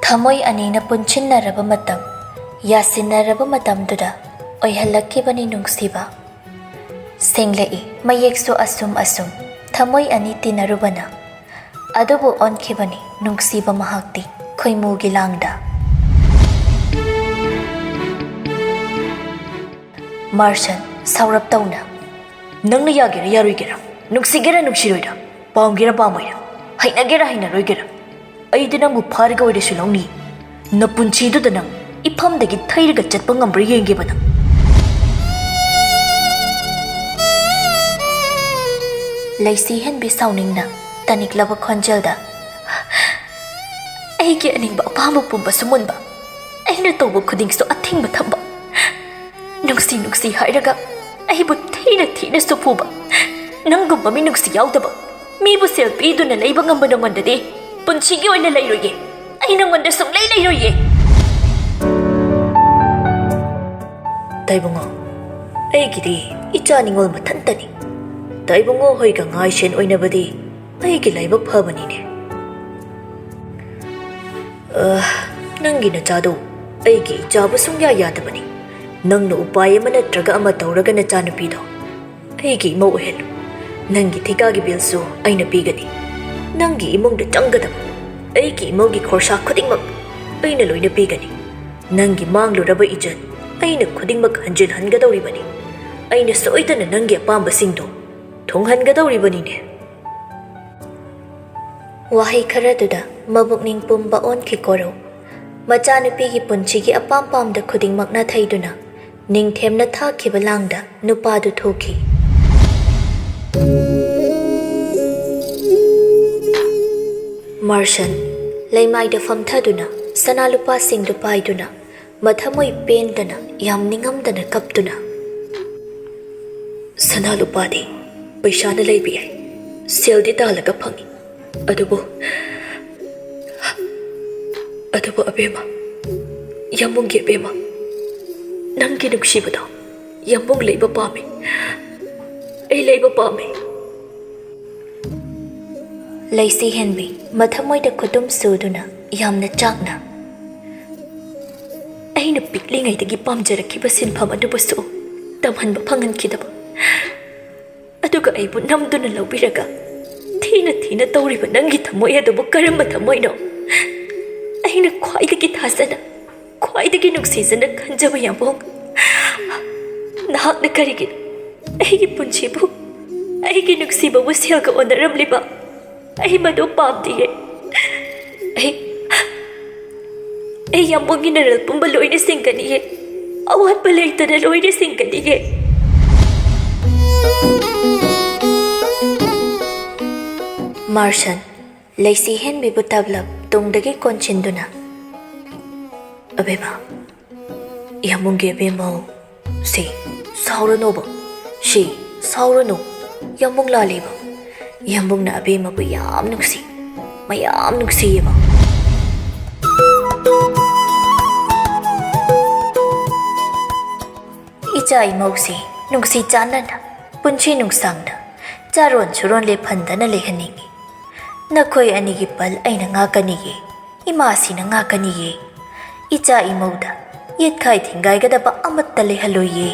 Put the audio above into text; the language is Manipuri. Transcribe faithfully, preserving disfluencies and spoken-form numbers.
ꯊꯃꯣꯏ ꯑꯅꯤꯅ ꯄꯨꯟꯁꯤꯟꯅꯔꯕ ꯃꯇꯝ, ꯌꯥꯁꯤꯟꯅꯔꯕ ꯃꯇꯝꯗꯨꯗ ꯑꯣꯏꯍꯜꯂꯛꯈꯤꯕꯅꯤ ꯅꯨꯡꯁꯤꯕ꯫ ꯁꯦꯡꯂꯛꯏ ꯃꯌꯦꯛꯁꯨ ꯑꯁꯨꯝ ꯑꯁꯨꯝ, ꯊꯃꯣꯏ ꯑꯅꯤ ꯇꯤꯟꯅꯔꯨꯕꯅ꯫ ꯑꯗꯨꯕꯨ ꯑꯣꯟꯈꯤꯕꯅꯤ ꯅꯨꯡꯁꯤꯕ ꯃꯍꯥꯛꯇꯤ ꯈꯣꯏꯃꯨꯒꯤ ꯂꯥꯡꯗ꯫ ꯃꯥꯔꯁꯟ, ꯁꯥꯎꯔꯞ ꯇꯧꯅ, "ꯅꯪꯅ ꯌꯥꯒꯦꯔꯥ ꯌꯥꯔꯣꯏꯒꯦꯔꯥ, ꯅꯨꯡꯁꯤꯒꯦꯔꯥ ꯅꯨꯡꯁꯤꯔꯣꯏꯔꯥ, ꯄꯥꯝꯒꯦꯔꯥ ꯄꯥꯝꯃꯣꯏꯔꯥ, ꯍꯩꯅꯒꯦꯔꯥ ꯍꯩꯅꯔꯣꯏꯒꯦꯔꯥ, ꯑꯩꯗꯤ ꯅꯪꯕꯨ ꯐꯥꯔꯒ ꯑꯣꯏꯔꯁꯨ ꯂꯧꯅꯤ꯫ ꯅꯄꯨꯟꯁꯤꯗꯨꯗ ꯅꯪ ꯏꯐꯝꯗꯒꯤ ꯊꯩꯔꯒ ꯆꯠꯄ ꯉꯝꯕ꯭ꯔꯥ ꯌꯦꯡꯒꯦꯕ ꯅꯪ꯫" ꯂꯩꯁꯤ ꯍꯦꯟꯕꯤ ꯁꯥꯎꯅꯤꯡꯅ ꯇꯅꯤꯛꯂꯕ ꯈꯣꯟꯖꯦꯜꯗ, "ꯑꯩꯒꯤ ꯑꯅꯤꯡꯕ ꯑꯄꯥꯝꯕ ꯄꯨꯝꯕꯁꯨ ꯃꯨꯟꯕ, ꯑꯩꯅ ꯇꯧꯕ ꯈꯨꯗꯤꯡꯁꯨ ꯑꯊꯤꯡꯕ ꯊꯝꯕ, ꯅꯨꯡꯁꯤ ꯅꯨꯡꯁꯤ ꯍꯥꯏꯔꯒ ꯑꯩꯕꯨ ꯊꯤꯅ ꯊꯤꯅꯁꯨ ꯐꯨꯕ, ꯅꯪꯒꯨꯝꯕ ꯃꯤ ꯅꯨꯡꯁꯤ ꯌꯥꯎꯗꯕ, ꯃꯤꯕꯨ ꯁꯦꯜ ꯄꯤꯗꯨꯅ ꯂꯩꯕ ꯉꯝꯕ ꯅꯉꯣꯟꯗꯗꯤ ꯄꯨꯟꯁꯤꯒꯤ ꯑꯣꯏꯅ ꯂꯩꯔꯣꯏꯌꯦ꯫ ꯑꯩ ꯅꯉꯣꯟꯗ ꯁꯨꯡꯂꯩ ꯂꯩꯔꯣꯏꯌꯦ꯫" ꯇꯥꯏꯕꯨꯡꯉꯣ, ꯑꯩꯒꯤꯗꯤ ꯏꯆꯥ ꯅꯤꯉꯣꯜ ꯃꯊꯟꯇꯅꯤ꯫ ꯇꯥꯏꯕꯨꯡꯉꯣ ꯍꯣꯏꯒ ꯉꯥꯏꯁꯦꯟ ꯑꯣꯏꯅꯕꯗꯤ ꯑꯩꯒꯤ ꯂꯥꯏꯕꯛ ꯐꯕꯅꯤꯅꯦ꯫ ꯑ, ꯅꯪꯒꯤ ꯅꯆꯥꯗꯣ ꯑꯩꯒꯤ ꯏꯆꯥꯕꯨ ꯁꯨꯡꯌꯥ ꯌꯥꯗꯕꯅꯤ꯫ ꯅꯪꯅ ꯎꯄꯥꯏ ꯑꯃ ꯅꯠꯇ꯭ꯔꯒ ꯑꯃ ꯇꯧꯔꯒ ꯅꯆꯥꯅꯨꯄꯤꯗꯣ ꯑꯩꯒꯤ ꯏꯃꯧ ꯑꯣꯏꯍꯜꯂꯨ꯫ ꯅꯪꯒꯤ ꯊꯤꯀꯥꯒꯤ ꯕꯤꯜꯁꯨ ꯑꯩꯅ ꯄꯤꯒꯅꯤ꯫ ꯅꯪꯒꯤ ꯏꯃꯨꯡꯗ ꯆꯪꯒꯗꯕ ꯑꯩꯒꯤ ꯏꯃꯧꯒꯤ ꯈꯣꯔꯁꯥ ꯈꯨꯗꯤꯡꯃꯛ ꯑꯩꯅ ꯂꯣꯏꯅ ꯄꯤꯒꯅꯤ꯫ ꯅꯪꯒꯤ ꯃꯥꯡꯂꯨꯔꯕ ꯏꯖꯠ ꯑꯩꯅ ꯈꯨꯗꯤꯡꯃꯛ ꯍꯟꯖꯤꯜꯍꯟꯒꯗꯧꯔꯤꯕꯅꯤ꯫ ꯑꯩꯅ ꯁꯣꯏꯗꯅ ꯅꯪꯒꯤ ꯑꯄꯥꯝꯕꯁꯤꯡꯗꯣ ꯊꯨꯡꯍꯟꯒꯗꯧꯔꯤꯕꯅꯤꯅꯦ꯫ ꯋꯥꯍꯩ ꯈꯔꯗꯨꯗ ꯃꯕꯨꯛꯅꯤꯡ ꯄꯨꯝꯕ ꯑꯣꯟꯈꯤ ꯀꯣꯔꯧ꯫ ꯃꯆꯥꯅꯨꯄꯤꯒꯤ ꯄꯨꯟꯁꯤꯒꯤ ꯑꯄꯥꯝ ꯄꯥꯝꯗ ꯈꯨꯗꯤꯡꯃꯛ ꯅꯥꯊꯩꯗꯨꯅ ꯅꯤꯡꯊꯦꯝꯅ ꯊꯥꯈꯤꯕ ꯂꯥꯡꯗ ꯅꯨꯄꯥꯗꯨ ꯊꯣꯛꯈꯤ꯫ ꯃꯥꯔꯁꯟ, ꯂꯩꯃꯥꯏꯗ ꯐꯝꯊꯗꯨꯅ ꯁꯅꯥ ꯂꯨꯄꯥꯁꯤꯡꯗꯨ ꯄꯥꯏꯗꯨꯅ ꯃꯊꯃꯣꯏ ꯄꯦꯟꯗꯅ ꯌꯥꯝ ꯅꯤꯡꯉꯝꯗꯅ ꯀꯞꯇꯨꯅ, "ꯁꯅꯥ ꯂꯨꯄꯥꯗꯤ ꯄꯩꯁꯥꯅ ꯂꯩꯕ ꯌꯥꯏ, ꯁꯦꯜꯗꯤ ꯇꯥꯜꯂꯒ ꯐꯪꯏ, ꯑꯗꯨꯕꯨ, ꯑꯗꯨꯕꯨ ꯑꯕꯦꯝꯃ, ꯌꯥꯝꯕꯨꯡꯒꯤ ꯑꯕꯦꯝꯃ, ꯅꯪꯒꯤ ꯅꯨꯡꯁꯤꯕꯗꯣ ꯌꯥꯝꯕꯨꯡ ꯂꯩꯕ ꯄꯥꯝꯃꯤ, ꯑꯩ ꯂꯩꯕ ꯄꯥꯝꯃꯤ꯫" ꯂꯩꯁꯤ ꯍꯦꯟꯕꯤ ꯃꯊꯃꯣꯏꯗ ꯈꯨꯇꯨꯝ ꯁꯨꯗꯨꯅ ꯌꯥꯝꯅ ꯆꯥꯛꯅ ꯑꯩꯅ ꯄꯤꯛꯂꯤꯉꯩꯗꯒꯤ ꯄꯥꯝꯖꯔꯛꯈꯤꯕ ꯁꯤꯟꯐꯝ ꯑꯗꯨꯕꯨꯁꯨ ꯇꯝꯍꯟꯕ ꯐꯪꯍꯟꯈꯤꯗꯕ, ꯑꯗꯨꯒ ꯑꯩꯕꯨ ꯅꯝꯗꯨꯅ ꯂꯧꯕꯤꯔꯒ ꯊꯤꯅ ꯊꯤꯅ ꯇꯧꯔꯤꯕ ꯅꯪꯒꯤ ꯊꯃꯣꯏ ꯑꯗꯨꯕꯨ ꯀꯔꯝꯕ ꯊꯃꯣꯏꯅꯣ? ꯑꯩꯅ ꯈ꯭ꯋꯥꯏꯗꯒꯤ ꯊꯥꯖꯅ, ꯈ꯭ꯋꯥꯏꯗꯒꯤ ꯅꯨꯡꯁꯤꯖꯅ ꯈꯟꯖꯕ ꯌꯥꯝꯕꯨꯡ, ꯅꯍꯥꯛꯅ ꯀꯔꯤꯒꯤꯅꯣ ꯑꯩꯒꯤ ꯄꯨꯟꯁꯤꯕꯨ, ꯑꯩꯒꯤ ꯅꯨꯡꯁꯤꯕꯕꯨ ꯁꯦꯜꯒ ꯑꯣꯟꯅꯔꯝꯂꯤꯕ? ꯑꯩ ꯃꯗꯨ ꯄꯥꯝꯗꯤꯌꯦ꯫ ꯑꯩ, ꯑꯩ ꯌꯥꯝꯕꯨꯡꯒꯤ ꯅꯔꯜ ꯄꯨꯝꯕ ꯂꯣꯏꯅ ꯁꯤꯡꯒꯅꯤꯌꯦ꯫ ꯑꯋꯥꯠꯄ ꯂꯩꯇꯅ ꯂꯣꯏꯅ ꯁꯤꯡꯒꯅꯤꯌꯦ꯫ ꯃꯥꯔꯁꯟ, ꯂꯩꯁꯤ ꯍꯦꯟꯕꯤꯕꯨ ꯇꯞꯂꯞ ꯇꯨꯡꯗꯒꯤ ꯀꯣꯟꯁꯤꯟꯗꯨꯅ, "ꯑꯕꯦꯝꯃ, ꯌꯥꯝꯕꯨꯡꯒꯤ ꯑꯕꯦꯝꯃꯧ, ꯁꯤ, ꯁꯥꯎꯔꯅꯣꯕ꯫ ꯁꯤ, ꯁꯥꯎꯔꯅꯨ꯫ ꯌꯥꯝꯕꯨꯡ ꯂꯥꯜꯂꯤꯕ꯫ ꯌꯥꯝꯕꯨꯡꯅ ꯑꯕꯦꯝꯃꯕꯨ ꯌꯥꯝ ꯅꯨꯡꯁꯤ, ꯃꯌꯥꯝ ꯅꯨꯡꯁꯤꯌꯦꯕ꯫" ꯏꯆꯥ ꯏꯃꯧꯁꯤ ꯅꯨꯡꯁꯤ ꯆꯥꯟꯅꯅ, ꯄꯨꯟꯁꯤ ꯅꯨꯡꯁꯥꯡꯅ, ꯆꯥꯔꯣꯟ ꯁꯨꯔꯣꯟ ꯂꯦꯞꯍꯟꯗꯅ ꯂꯩꯍꯟꯅꯤꯡꯏ꯫ ꯅꯈꯣꯏ ꯑꯅꯤꯒꯤ ꯄꯜ ꯑꯩꯅ ꯉꯥꯛꯀꯅꯤꯌꯦ, ꯏꯃꯥꯁꯤꯅ ꯉꯥꯛꯀꯅꯤꯌꯦ꯫ ꯏꯆꯥ ꯏꯃꯧꯗ ꯌꯦꯠꯈꯥꯏ ꯊꯤꯡꯒꯥꯏꯒꯗꯕ ꯑꯃꯠꯇ ꯂꯩꯍꯜꯂꯣꯏꯌꯦ꯫